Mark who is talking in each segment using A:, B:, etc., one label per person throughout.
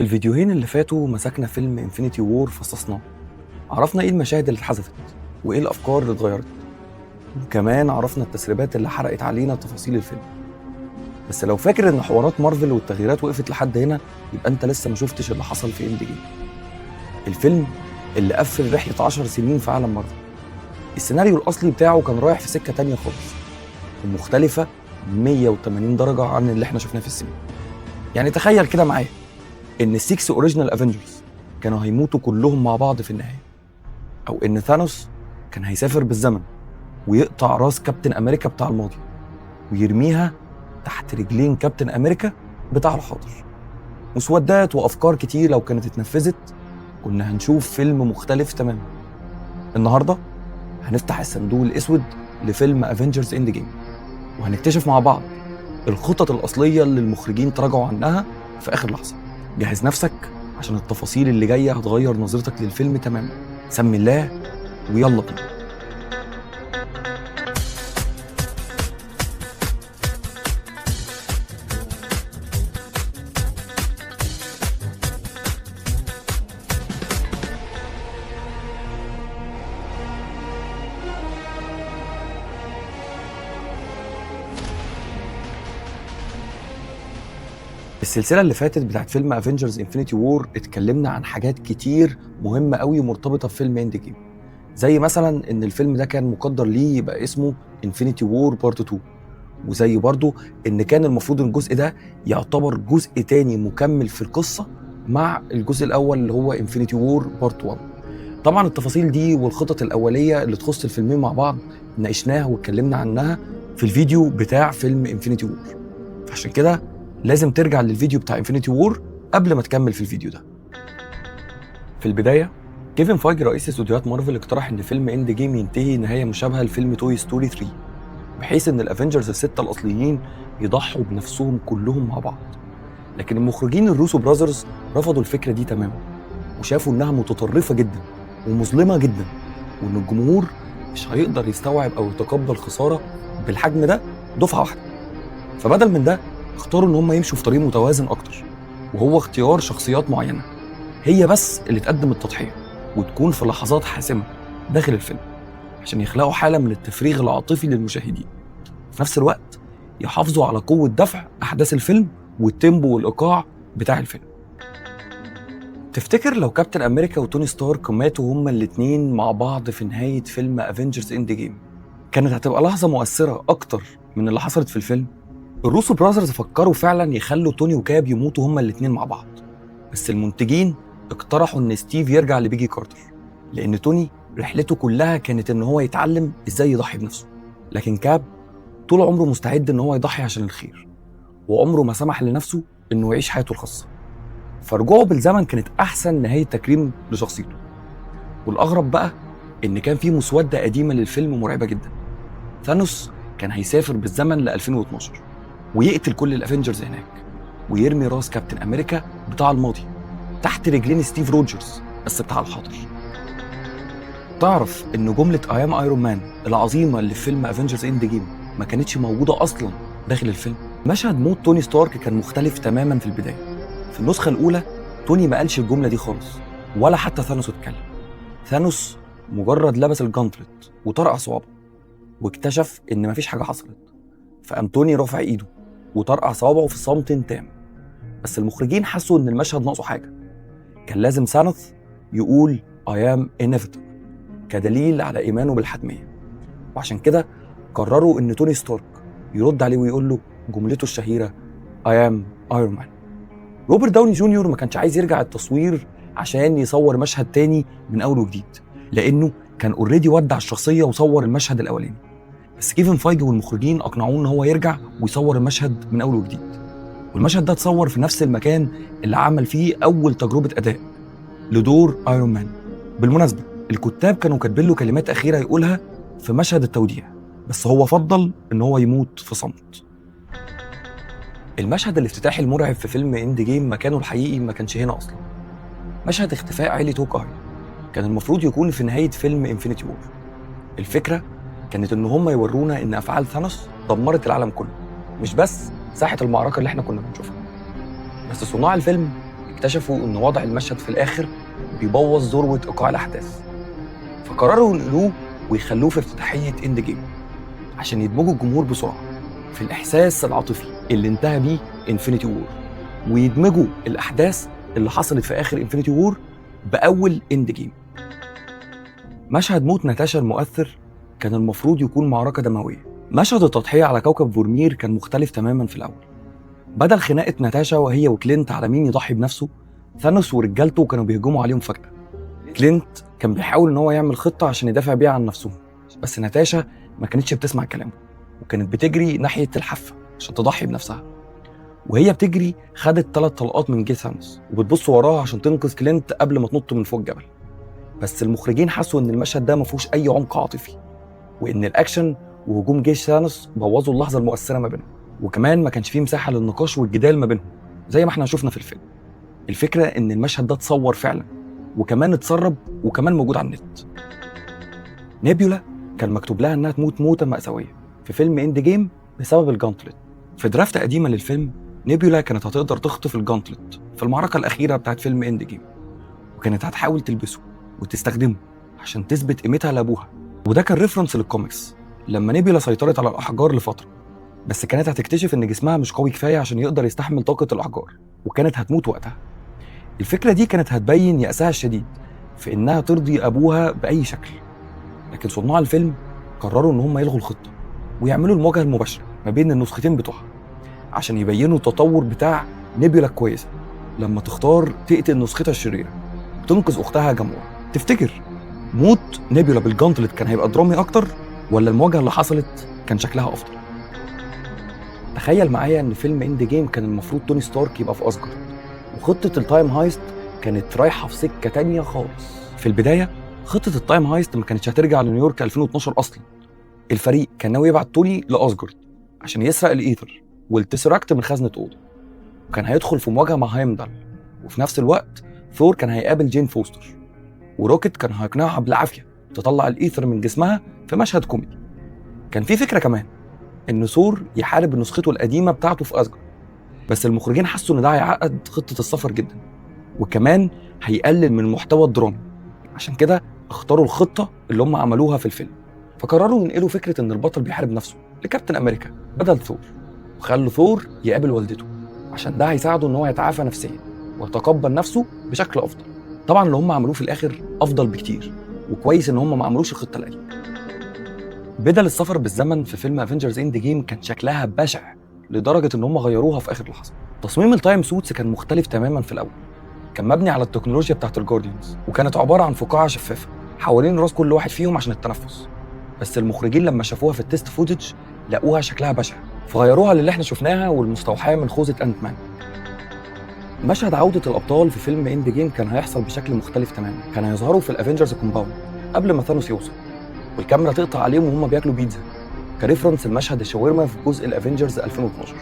A: في الفيديوهين اللي فاتوا مسكنا فيلم Infinity War فصصناه، عرفنا ايه المشاهد اللي اتحذفت وايه الافكار اللي اتغيرت، وكمان عرفنا التسريبات اللي حرقت علينا تفاصيل الفيلم. بس لو فاكر ان حوارات مارفل والتغييرات وقفت لحد هنا، يبقى انت لسه ما شفتش اللي حصل في Endgame، الفيلم اللي قفل رحله 10 سنين في عالم مارفل. السيناريو الاصلي بتاعه كان رايح في سكة تانية خالص ومختلفة 180 درجه عن اللي احنا شفناه في السينما. يعني تخيل كده معايا ان ال six original Avengers كانوا هيموتوا كلهم مع بعض في النهاية، او ان ثانوس كان هيسافر بالزمن ويقطع راس كابتن امريكا بتاع الماضي ويرميها تحت رجلين كابتن امريكا بتاع الحاضر. مسودات وافكار كتير لو كانت اتنفذت كنا هنشوف فيلم مختلف تماما. النهارده هنفتح الصندوق الاسود لفيلم Avengers Endgame، وهنكتشف مع بعض الخطط الاصلية اللي المخرجين تراجعوا عنها في اخر لحظة. جهز نفسك عشان التفاصيل اللي جاية هتغير نظرتك للفيلم تماما. سمي الله ويلا بينا. السلسلة اللي فاتت بتاعت فيلم Avengers Infinity War اتكلمنا عن حاجات كتير مهمة قوي مرتبطة بفيلم Endgame، زي مثلا ان الفيلم ده كان مقدر ليه يبقى اسمه Infinity War Part 2، وزي برضو ان كان المفروض الجزء ده يعتبر جزء تاني مكمل في القصة مع الجزء الاول اللي هو Infinity War Part 1. طبعا التفاصيل دي والخطط الاولية اللي تخص الفيلمين مع بعض ناقشناها واتكلمنا عنها في الفيديو بتاع فيلم Infinity War، فعشان كده لازم ترجع للفيديو بتاع Infinity War قبل ما تكمل في الفيديو ده. في البداية كيفن فايج رئيس استوديوهات مارفل اقترح ان فيلم Endgame ينتهي نهاية مشابهة لفيلم Toy Story 3، بحيث ان ال Avengers الستة الاصليين يضحوا بنفسهم كلهم مع بعض. لكن المخرجين ال Russo Brothers رفضوا الفكرة دي تماما، وشافوا انها متطرفة جدا ومظلمه جدا، وان الجمهور مش هيقدر يستوعب او يتقبل خسارة بالحجم ده دفعه واحدة. فبدل من ده اختاروا ان هم يمشوا في طريق متوازن اكتر، وهو اختيار شخصيات معينة هي بس اللي تقدم التضحية وتكون في لحظات حاسمة داخل الفيلم، عشان يخلقوا حاله من التفريغ العاطفي للمشاهدين، وفي نفس الوقت يحافظوا على قوة دفع احداث الفيلم وال tempo والايقاع بتاع الفيلم. تفتكر لو كابتن امريكا وتوني ستارك ماتوا هما الاتنين مع بعض في نهاية فيلم Avengers Endgame كانت هتبقى لحظة مؤثرة اكتر من اللي حصلت في الفيلم؟ ال Russo Brothers فكروا فعلا يخلوا توني وكاب يموتوا هما الاتنين مع بعض، بس المنتجين اقترحوا ان ستيف يرجع لبيجي كارتر، لان توني رحلته كلها كانت ان هو يتعلم ازاي يضحي بنفسه، لكن كاب طول عمره مستعد ان هو يضحي عشان الخير، وعمره ما سمح لنفسه انه يعيش حياته الخاصة. فرجوعه بالزمن كانت احسن نهاية تكريم لشخصيته. والاغرب بقى ان كان في مسودة قديمة للفيلم مرعبة جدا. ثانوس كان هيسافر بالزمن ل 2012 ويقتل كل ال Avengers هناك، ويرمي راس كابتن امريكا بتاع الماضي تحت رجلين ستيف روجرز بس بتاع الحاضر. تعرف ان جملة I am Iron Man العظيمة اللي في فيلم Avengers Endgame ما كانتش موجودة اصلا داخل الفيلم؟ مشهد موت توني ستارك كان مختلف تماما في البداية. في النسخة الاولى توني ما قالش الجملة دي خالص، ولا حتى ثانوس اتكلم. ثانوس مجرد لبس ال gauntlet وطرقع صوابعه واكتشف ان مفيش حاجة حصلت، فقام توني رافع ايده وطرقع صوابعه في صمت تام. بس المخرجين حسوا ان المشهد ناقصه حاجة، كان لازم ثانوس يقول I am inevitable كدليل على ايمانه بالحتميه، وعشان كده قرروا ان توني ستارك يرد عليه ويقول له جملته الشهيرة I am Iron Man. روبرت داوني جونيور ما كانش عايز يرجع التصوير عشان يصور مشهد تاني من اول وجديد، لانه كان already ودع الشخصية وصور المشهد الاولاني. بس كيفن فايج والمخرجين اقنعوه ان هو يرجع ويصور المشهد من اول وجديد، والمشهد ده اتصور في نفس المكان اللي عمل فيه اول تجربه اداء لدور Iron Man. بالمناسبة الكتاب كانوا كاتبين له كلمات اخيرة يقولها في مشهد التوديع، بس هو فضل ان هو يموت في صمت. المشهد الافتتاحي المرعب في فيلم Endgame مكانه الحقيقي ما كانش هنا اصلا. مشهد اختفاء عيلة هوكاي كان المفروض يكون في نهاية فيلم Infinity War. الفكرة كانت ان هم يورونا ان افعال ثانوس دمرت العالم كله، مش بس ساحة المعركة اللي احنا كنا بنشوفها. بس صناع الفيلم اكتشفوا ان وضع المشهد في الاخر بيبوظ ذروة ايقاع الاحداث، فقرروا ينقلوه ويخلوه في افتتاحيه Endgame عشان يدمجوا الجمهور بسرعة في الاحساس العاطفي اللي انتهى بيه Infinity War، ويدمجوا الاحداث اللي حصلت في اخر Infinity War باول Endgame. مشهد موت ناتاشا المؤثر كان المفروض يكون معركة دموية. مشهد التضحية على كوكب فورمير كان مختلف تماما في الاول. بدل خناقه ناتاشا وهي وكلينت على مين يضحي بنفسه، ثانوس ورجالته كانوا بيهجموا عليهم فجاة. كلينت كان بيحاول ان هو يعمل خطه عشان يدافع بيها عن نفسهم، بس ناتاشا ما كانتش بتسمع كلامه وكانت بتجري ناحية الحافة عشان تضحي بنفسها. وهي بتجري خدت 3 طلقات من جيش ثانوس وبتبص وراها عشان تنقذ كلينت قبل ما تنط من فوق الجبل. بس المخرجين حسوا ان المشهد ده ما فيهوش اي عمق عاطفي، وان الاكشن وهجوم جيش ثانوس بوظوا اللحظة المؤثرة ما بينهم، وكمان ما كانش فيه مساحة للنقاش والجدال ما بينهم زي ما احنا شفنا في الفيلم. الفكرة ان المشهد ده اتصور فعلا وكمان اتسرب وكمان موجود على النت. نيبيولا كان مكتوب لها انها تموت موته مأساوية في فيلم Endgame بسبب ال gauntlet. في draft قديمة للفيلم نيبيولا كانت هتقدر تخطف ال gauntlet في المعركة الاخيرة بتاعت فيلم Endgame، وكانت هتحاول تلبسه وتستخدمه عشان تثبت قيمتها لابوها، وده كان reference لل comics لما نيبيولا سيطرت على الاحجار لفترة، بس كانت هتكتشف ان جسمها مش قوي كفاية عشان يقدر يستحمل طاقة الاحجار، وكانت هتموت وقتها. الفكرة دي كانت هتبين يأسها الشديد في انها ترضي ابوها باي شكل، لكن صناع الفيلم قرروا ان هم يلغوا الخطة ويعملوا المواجهة المباشرة ما بين النسختين بتوعها عشان يبينوا التطور بتاع نيبيولا الكويسة لما تختار تقتل نسختها الشريرة وتنقذ اختها جامورا. تفتكر موت نيبيولا بال gauntlet كان هيبقى درامي اكتر، ولا المواجهة اللي حصلت كان شكلها افضل؟ تخيل معايا ان فيلم Endgame كان المفروض توني ستارك يبقى في اسجارد، وخطه ال time heist كانت رايحة في سكة تانية خالص. في البداية خطه ال time heist ما كانتش هترجع لنيويورك 2012 اصلا. الفريق كان ناوي يبعت توني لاسجارد عشان يسرق الايثر والتسراكت من خزنه اودن، وكان هيدخل في مواجهة مع هايمدال، وفي نفس الوقت ثور كان هيقابل جين فوستر، وروكيت كان هيقنعها بالعافية تطلع الايثر من جسمها في مشهد كوميدي. كان في فكرة كمان ان ثور يحارب نسخته القديمة بتاعته في اسجارد، بس المخرجين حسوا ان ده هيعقد خطه السفر جدا، وكمان هيقلل من المحتوى الدرامي، عشان كده اختاروا الخطة اللي هم عملوها في الفيلم. فقرروا ينقلوا فكرة ان البطل بيحارب نفسه لكابتن امريكا بدل ثور، وخلوا ثور يقابل والدته عشان ده هيساعده ان هو يتعافى نفسيا ويتقبل نفسه بشكل افضل. طبعا اللي هم عملوه في الاخر افضل بكتير، وكويس ان هم ما عملوش الخطة القديمة. بدل السفر بالزمن في فيلم Avengers Endgame كان شكلها بشع لدرجة ان هم غيروها في اخر لحظة. تصميم ال time suits كان مختلف تماما في الاول، كان مبني على التكنولوجيا بتاعت ال Guardians، وكانت عبارة عن فقاعة شفافة حوالين راس كل واحد فيهم عشان التنفس. بس المخرجين لما شافوها في ال test footage لقوها شكلها بشع، فغيروها للي احنا شفناها والمستوحاه من خوذه Ant-Man. مشهد عوده الابطال في فيلم Endgame كان هيحصل بشكل مختلف تماما. كان هيظهروا في ال Avengers compound قبل ما ثانوس يوصل، والكاميرا تقطع عليهم وهم بياكلوا بيتزا، ك reference لمشهد الشاورما في جزء ال Avengers 2012.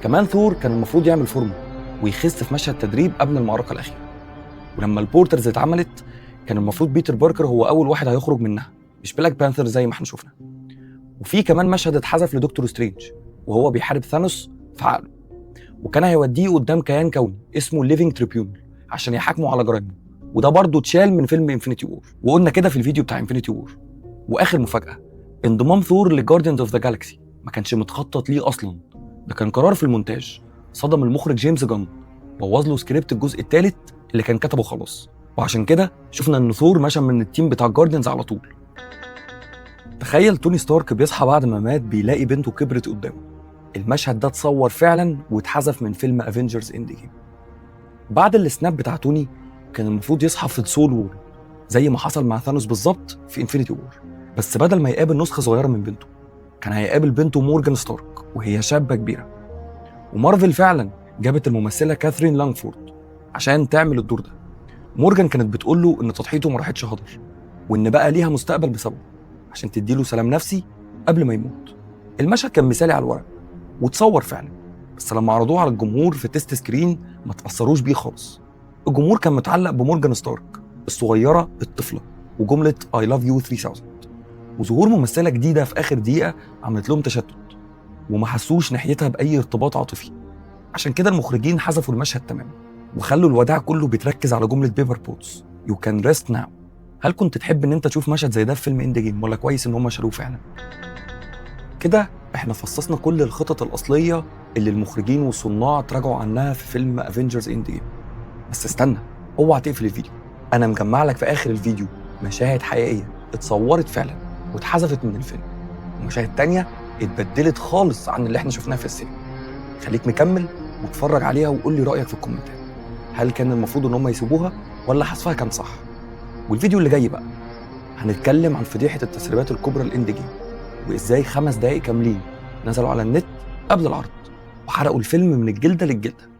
A: كمان ثور كان المفروض يعمل فورمه ويخس في مشهد تدريب قبل المعركة الاخيرة. ولما ال portals اتعملت كان المفروض بيتر باركر هو اول واحد هيخرج منها، مش بلاك بانثر زي ما احنا شفنا. وفي كمان مشهد اتحذف لدكتور سترينج وهو بيحارب ثانوس في عقله، وكان هيوديه قدام كيان كوني اسمه Living Tribunal عشان يحاكمه على جرائمه، وده برضه اتشال من فيلم Infinity War، وقلنا كده في الفيديو بتاع Infinity War. واخر مفاجاة، انضمام ثور ل Guardians of the Galaxy ما كانش متخطط ليه اصلا، ده كان قرار في المونتاج صدم المخرج جيمس جان، بوظ له سكريبت الجزء الثالث اللي كان كتبه خلاص، وعشان كده شفنا ان ثور مشى من ال team بتاع Guardians على طول. تخيل توني ستارك بيصحى بعد ما مات بيلاقي بنته كبرت قدامه. المشهد ده اتصور فعلا واتحذف من فيلم Avengers Endgame. بعد ال snap بتاع توني كان المفروض يصحى في ال Soul World زي ما حصل مع ثانوس بالظبط في Infinity War، بس بدل ما يقابل نسخه صغيرة من بنته كان هيقابل بنته مورجان ستارك وهي شابه كبيرة. ومارفل فعلا جابت الممثلة كاثرين لانغفورد عشان تعمل الدور ده. مورجان كانت بتقول له ان تضحيته ما راحتش هدر، وان بقى ليها مستقبل بسببه عشان تديله سلام نفسي قبل ما يموت. المشهد كان مثالي على الورق وتصور فعلا، بس لما عرضوه على الجمهور في test screen ما تأثروش بيه خالص. الجمهور كان متعلق بمورجان ستارك الصغيرة الطفلة وجملة I love you 3000، وظهور ممثلة جديدة في اخر دقيقة عملت لهم تشتت وما حسوش ناحيتها باي ارتباط عاطفي. عشان كده المخرجين حذفوا المشهد تماما وخلوا الوداع كله بيتركز على جملة بيبر بوتس you can rest now. هل كنت تحب ان انت تشوف مشهد زي ده في فيلم Endgame ولا كويس ان هم شالوه فعلا؟ كده احنا فصصنا كل الخطط الاصلية اللي المخرجين والصناع تراجعوا عنها في فيلم Avengers Endgame. بس استنى، اوعى تقفل الفيديو، انا مجمع لك في اخر الفيديو مشاهد حقيقية اتصورت فعلا واتحذفت من الفيلم، ومشاهد تانية اتبدلت خالص عن اللي احنا شفناه في السينما. خليك مكمل واتفرج عليها وقول لي رايك في الكومنتات، هل كان المفروض ان هم يسيبوها ولا حذفها كان صح؟ والفيديو اللي جاي بقى هنتكلم عن فضيحة التسريبات الكبرى ل Endgame، وازاي 5 دقايق كاملين نزلوا على النت قبل العرض وحرقوا الفيلم من الجلدة للجلده.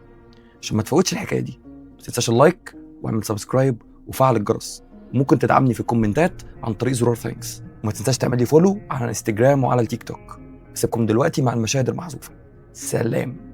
A: عشان ما تفوتش الحكاية دي ما تنساش ال like واعمل subscribe وفعل الجرس، وممكن تدعمني في الكومنتات عن طريق زرار thanks، وما تنساش تعمل لي follow على الانستجرام وعلى التيك توك. اسيبكم دلوقتي مع المشاهد المحذوفه. سلام.